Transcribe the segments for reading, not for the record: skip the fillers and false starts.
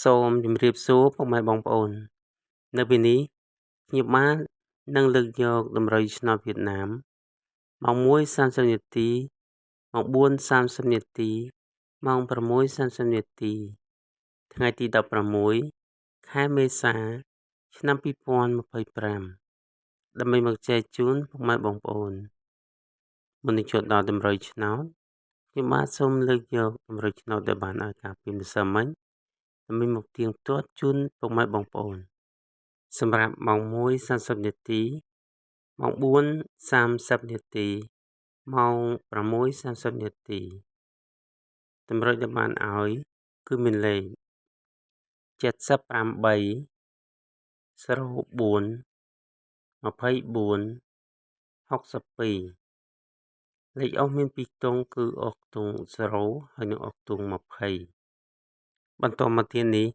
សូមជម្រាបសួរពុកម៉ែបងប្អូននៅពេលនេះខ្ញុំបាននឹងលើកយកតម្រុយឆ្នោតវៀតណាមម៉ោង1:30នាទីម៉ោង4:30នាទីម៉ោង6:30នាទីថ្ងៃទី16ខែមេសាឆ្នាំ2025ដើម្បីមកចែកជូនពុកម៉ែបងប្អូនមុននឹងចូលដល់តម្រុយឆ្នោតខ្ញុំបាទសូមលើកយកតម្រុយឆ្នោតដែលបានឲ្យការពីម្សិលមិញដើម្បីមកទៀងទាត់ជូនពុកម៉ែបងប្អូនសម្រាប់ម៉ោង1:30នាទីម៉ោង4:30នាទីម៉ោង6:30នាទីតម្រុយដែលបានឲ្យគឺមានលេខ78 04 24 62លេខអស់មាន2ខ្ទង់គឺអស់ខ្ទង់0ហើយនិងអស់ខ្ទង់20បន្តមកទៀតនេះ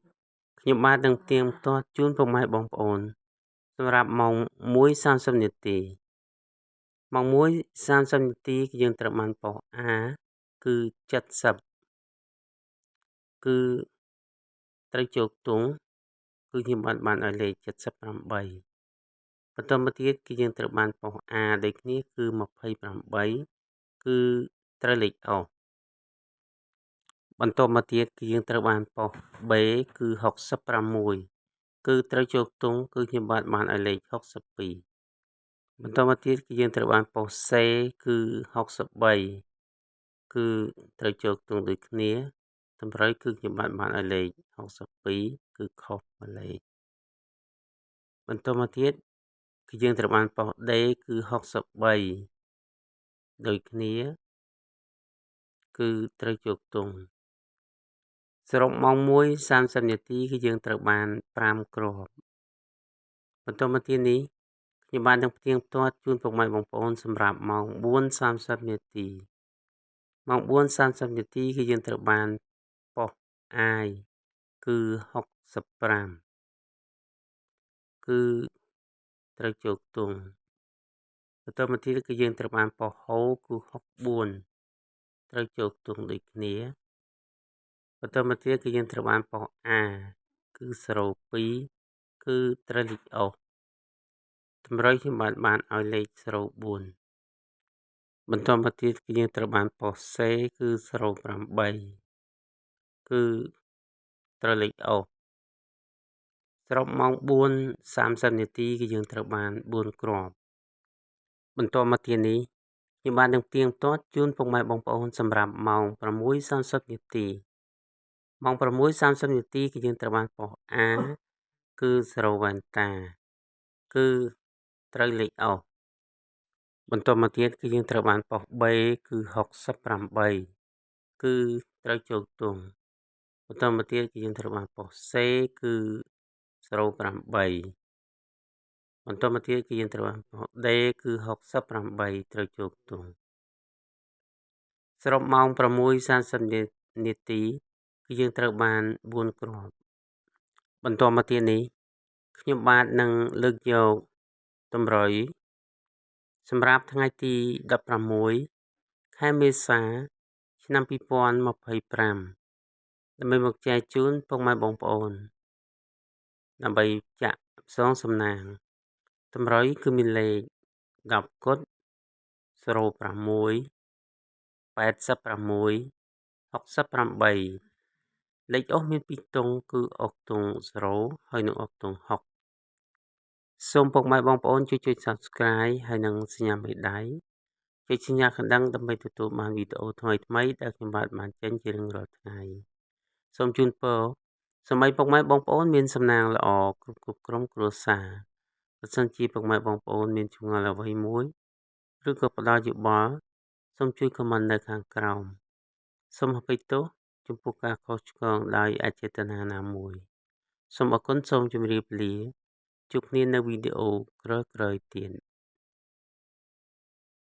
ខ្ញុំបាទនឹងផ្ទៀងផ្ទាត់ជូនពុកម៉ែបងប្អូនសម្រាប់ម៉ោង1:30នាទីម៉ោង1:30នាទីយើងត្រូវបានប៉ុស្តិ៍ A គឺ70គឺត្រូវចូលខ្ទង់គឺខ្ញុំបានបានឲ្យលេខ78បន្តមកទៀតគឺយើងត្រូវបានប៉ុស្តិ៍ A ដូចគ្នាគឺ28គឺត្រូវលេខអស់បន្តមកទៀតគឺយើងត្រូវបានប៉ុស្តិ៍ B គឺ66គឺត្រូវចូលខ្ទង់គឺខ្ញុំបាទបានឲ្យលេខ62បន្តមកទៀតគឺយើងត្រូវបានប៉ុស្តិ៍ C គឺ63គឺត្រូវចូលខ្ទង់ដូចគ្នាតម្រុយគឺខ្ញុំបាទបានឲ្យលេខ62គឺខុសមួយលេខបន្តមកទៀតគឺយើងត្រូវបានប៉ុស្តិ៍ D គឺ63ដូចគ្នាគឺត្រូវចូលខ្ទង់សរុបម៉ោង1:30នាទីគឺយើងត្រូវបាន5គ្រាប់បន្តមកទៀតនេះខ្ញុំបាននឹងផ្ទៀងផ្ទាត់ជូនពុកម៉ែបងប្អូនសម្រាប់ម៉ោង4:30នាទីម៉ោង4:30នាទីគឺយើងត្រូវបានប៉ុស្តិ៍ I គឺ65គឺត្រូវចូលខ្ទង់បន្តមកទៀតគឺយើងត្រូវបានប៉ុស្តិ៍ហូគឺ64ត្រូវចូលខ្ទង់ដូចគ្នាបន្តមកទៀតគឺយើងត្រូវបានប៉ុស្តិ៍ A គឺ02គឺត្រូវលេខអស់តម្រុយខ្ញុំបានបានឲ្យលេខ04បន្តមកទៀតគឺយើងត្រូវបានប៉ុស្តិ៍ C គឺ08គឺត្រូវលេខអស់សរុបម៉ោង4:30នាទីគឺយើងត្រូវបាន4គ្រាប់បន្តមកទៀតនេះខ្ញុំបាននឹងផ្ទៀងផ្ទាត់ជូនពុកម៉ែបងប្អូនសម្រាប់ម៉ោង6:30នាទីម៉ោង6:30នាទីគឺយើងត្រូវបានប៉ុស្តិ៍ A គឺ0វ៉ែនតាគឺត្រូវលេខអស់បន្តមកទៀតគឺយើងត្រូវបានប៉ុស្តិ៍ B គឺ68គឺត្រូវចូលខ្ទង់បន្តមកទៀតគឺយើងត្រូវបានប៉ុស្តិ៍ C គឺ08បន្តមកទៀតគឺយើងត្រូវបានប៉ុស្តិ៍ D គឺ68ត្រូវចូលខ្ទង់សរុបម៉ោង6:30នាទីគឺយើងត្រូវបាន4គ្រាប់បន្តមកទៀតនេះខ្ញុំបាទនឹងលើកយកតម្រុយសម្រាប់ថ្ងៃទី16ខែមេសាឆ្នាំ2025ដើម្បីមកចែកជូនពុកម៉ែបងប្អូនដើម្បីចាក់ផ្សងសំណាងតម្រុយគឺមានលេខ10គុត06 86 68លេខអស់មាន2ខ្ទង់គឺអស់ខ្ទង់0ហើយនិងអស់ខ្ទង់6សូមពុកម៉ែបងប្អូនជួយចុច Subscribe ហើយនិងសញ្ញាមេដៃចុចសញ្ញាកណ្ដឹងដើម្បីទទួលបានវីដេអូថ្មីៗដែលខ្ញុំបាទបានចេញជារៀងរាល់ថ្ងៃសូមជូនពរសូមឲ្យពុកម៉ែបងប្អូនមានសំណាងល្អគ្រប់គ្រប់ក្រុមគ្រួសារបើសិនជាពុកម៉ែបងប្អូនមានចម្ងល់អ្វីមួយឬក៏ផ្ដល់យោបល់សូមជួយ comment នៅខាងក្រោមសូមអភ័យទោសចំពោះការខុសឆ្គងដោយអចេតនាណាមួយសូមអរគុណសូមជម្រាបលាជួបគ្នានៅវីដេអូក្រោយៗទៀត។